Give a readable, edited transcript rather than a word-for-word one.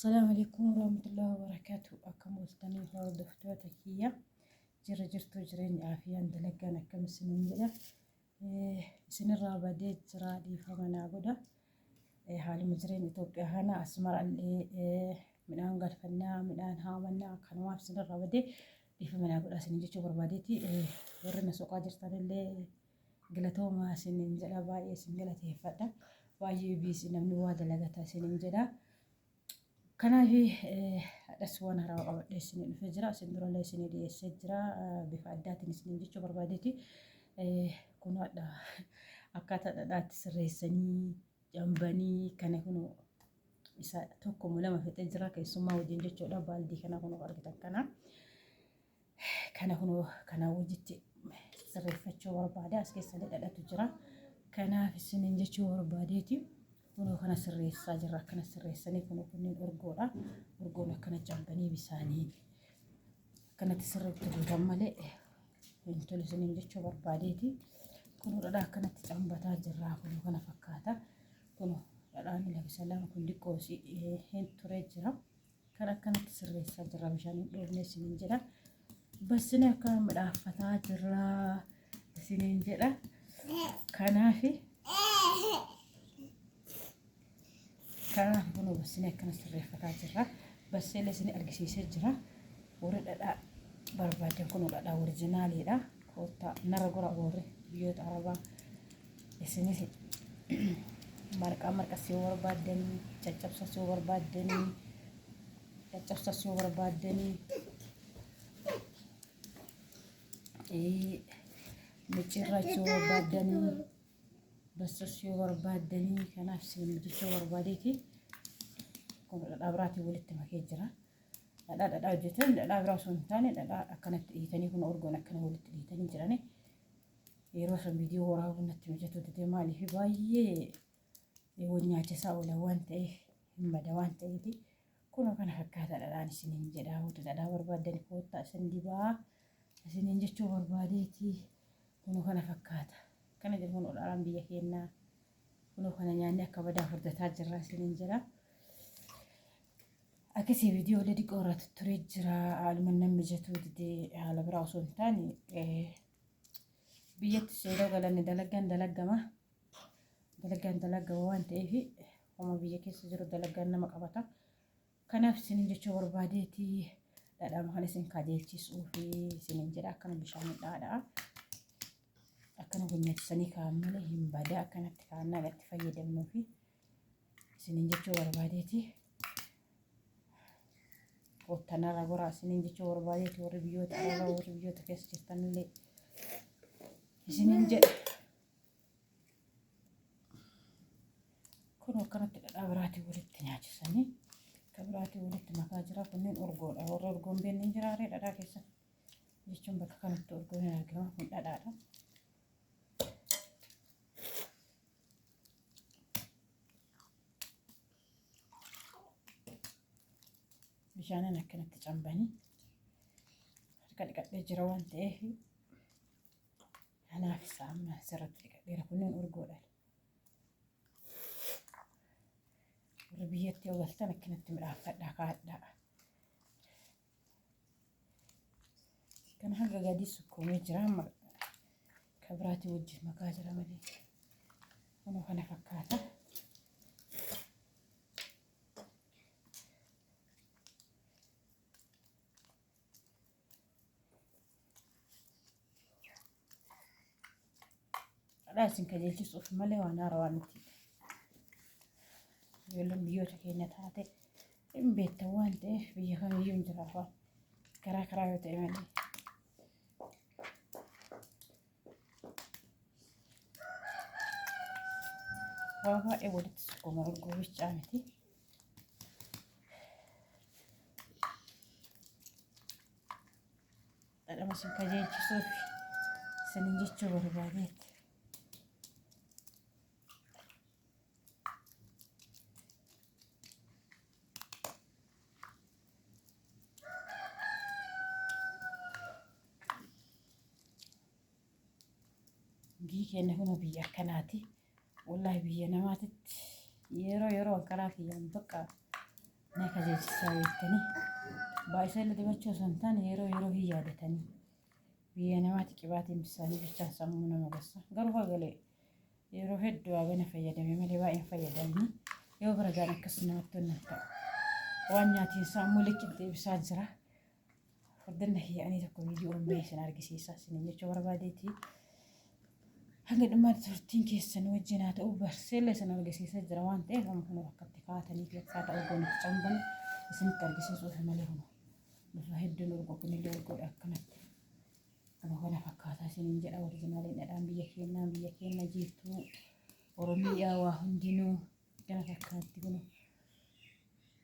Assalaamu alaikum warahmatullahi wabarakatuh. Akkam ooltanii hordoftoota kiyya. Jirra jirtuu jireenya aafiyaan dalagaan akkam isiniin jedha. Isinirraa badee jira dhiifama naa godha. Haaluma jireenya Itoophiyaa kana as marallee midhaan galfannaa midhaan haamannaa kanumaaf isinirraa badee dhiifama naa godha isiniin jechuu barbaadeeti. Warri na soqaa jirtanillee galatoomaa isiniin jedha baay'ee isin galateeffadha. Baay'ee biisi namni waa dalagata isiniin jedha. Kanaaf hadhas waan haarawaa qabadhee isinii dhufee jira. Isin durallee isinii dhiyeessee jira. Bifa addaatiin isiniin jechuu barbaadeeti. Kun hadha akkaataa dhadhaatti sirreessanii cambanii kana kun isa tokko moo lama fixee jira keessummaa wajjin jechuudha. Baaldii kana kun argitan kana. Kana kunoo kanaa wajjitti sirreeffachuu barbaada. As keessallee dhadhatu jira. Kanaaf isiniin jechuu barbaadeeti. Kunoo kana sirreessaa jirra. Akkana sirreessanii kunoo kunneen urgoodha. Urgoon akkana cambanii bisaanii akkanatti sirriitti guutan malee hin tolu isiniin jechuu barbaadeeti. Kunoo dhadhaa akkanatti cambataa jirra. Kunoo kana fakkaata. Kunoo dhadhaan labisalaan kun diqqoo hin turee jira. Kan akkanatti sirreessaa jirra bishaan hin dhoofne isiniin jedha. Bassine akka midhaaffataa jirra isiniin jedha. Kanaaf kanaaf kunoo bassine akkana sirreeffataa jirra. Basseelee isin argisiisee jira. Warri dhadhaa barbaadan kunoo dhadhaa orijinaaliidha. Koottaa narra gora warri biyyoota Arabaa isinis marqaa marqas yoo barbaaddanii caccabsas yoo barbaaddanii caccabsas yoo barbaaddanii micciirraas yoo barbaaddanii bassas yoo barbaaddanii kanaaf isin jechuu barbaadeeti kun dhadhaa biraatiin walitti makee jira. Dhadhaa dhadhaa hojjetan dhadhaa biraa osoo hin taane dhadhaa akkanatti dhiitanii kun orgoon akkana walitti dhiitanii jirani. Yeroo san viidiyoo waraabuun natti mijatu dide maaliif baay'ee wal nyaachisaa oola waan ta'eef hin bada waan ta'eef kunoo kana fakkaata dhadhaan isiniin jedha wanta dhadhaa barbaaddan koottaa isin dibaa isiniin jechuu barbaadeeti kunoo kana fakkaata kana jedhu kunoo dhadhaan biyya keenyaa kunoo kana nyaanni akka badaa furdataa jirra isiniin jedha. Akkasii viidiyoolee diqoo irraa tutturee jira haaluma namni mijatuu didee haala biraa osoo hin taane biyyatti yeroo galanne dalagaan dalagama. Dalagaan dalagama waan ta'eef homa biyya keessa jiru dalagaan nama qabata. Kanaaf isinin jechuu barbaadeeti dhadhaama kan isin kajeelchisuu fi isinin jedha akkana bishaan dhadhaa. Akkana gonyaachisanii kaa'an malee hin badaa akkanatti kaa'annaa itti fayyadamnuu fi isinin jechuu barbaadeeti. Kottanarra goraa isiniin jechuu barbaadeeti warri biyyoota arabaa warri biyyoota keessa jirtanillee isiniin jedha. Kun akkanatti dhadhaa biraatiin walitti nyaachisanii akka biraatiin walitti makaa jira. Kunneen urgoodha. Warri urgoon beekne hin jiraaree dhadhaa keessa jechuun bakka kanatti urgoon hin argama. Kun dhadhaadha. Bishaanin akkanatti cambanii harka dhiqadhee jira waan ta'eef kanaaf isa amma asirratti dhiqadheera. Kunneen urgoodha. Warri biyyatti yoo galtan akkanatti midhaafadhaa kaa'adhaa. Kan haga gadi sukkuumee jira amma ka biraatii wajjin makaa jira malee. Kunoo kana fakkaata. Dhadhaa isin kajeelchisuuf malee waan haarawaa miti. Ijoolleen biyyoota keenya taate hin beektan waan ta'eef biyya kamiyyuu hin jira afaan karaa karaa yoo ta'e malee. Waa baay'ee walitti sukkuuma urgoo bichaa miti. Dhadhama isin kajeelchisuuf isinin jechuu barbaadeetti. Biyyi keenya kun biyya akkanaati. Wallaahi biyya namaatitti yeroo yeroo karaa kiyyaan bakka Na kajeelchisaa beektanii. Baay'isa illee dibachuu osoo hin taane yeroo yeroo hin yaadatanii. Biyya namaatti qibaatiin bisaanii bichaan sammuu nama gassa. Garuu hagalee yeroo hedduu hagana fayyadame malee baay'een fayyadamni. Yoo bira gaan akkas namatti onnaan ta'u. Waan nyaatiin sammuu likki deebisaa jira. Furdinna kiyya ani tokko viidiyoon bahee isin argisiisa isiniin jechuu barbaadeeti. Hanga dhumaatti turtiin keessan wajjin haa ta'u barseellee isin argisiisa jira waan ta'eef amma kun bakka itti kaatanii fi akkaataa urgoon itti camban isinitti argisiisuuf malee kun bifa hedduun urgoo kunillee urgoodha akkanatti. Kun kana fakkaataa isiniin jedha orijinaaliin dhadhaan biyya keenyaa biyya keenya jiirtuu Oromiyaa waa hundinuu kana fakkaatti kun.